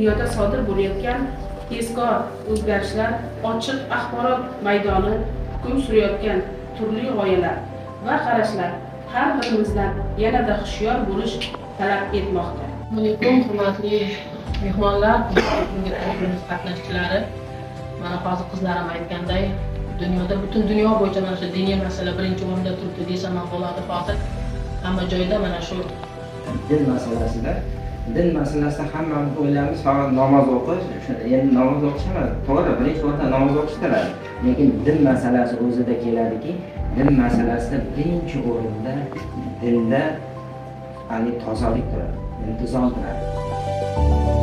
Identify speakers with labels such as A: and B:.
A: Dunyoda sodir bo'layotgan tezkor o'zgarishlar, ochiq axborot maydoni hukm surayotgan turli g'oyalar va qarashlar har birimizdan yanada hushyor bo'lish talab etmoqda.
B: Assalomu alaykum, hurmatli mehmonlar, bugungi tadbirimiz qatnashchilari. Mana hozir qizlarim aytganday, dunyoda, butun dunyo bo'yicha mana shu diniy masala birinchi o'rinda turibdi desam ham bo'ladi hozir. Hamma joyda mana shu
C: Din masalasida hammamiz o'ylaymiz, faqat namoz o'qish. Endi namoz o'qish emas, to'g'ri, birinchi o'rinda namoz o'qish turadi, lekin din masalasi o'zida keladiki, din masalasida birinchi o'rinda dinda haligi tozalik turadi, intizom turadi.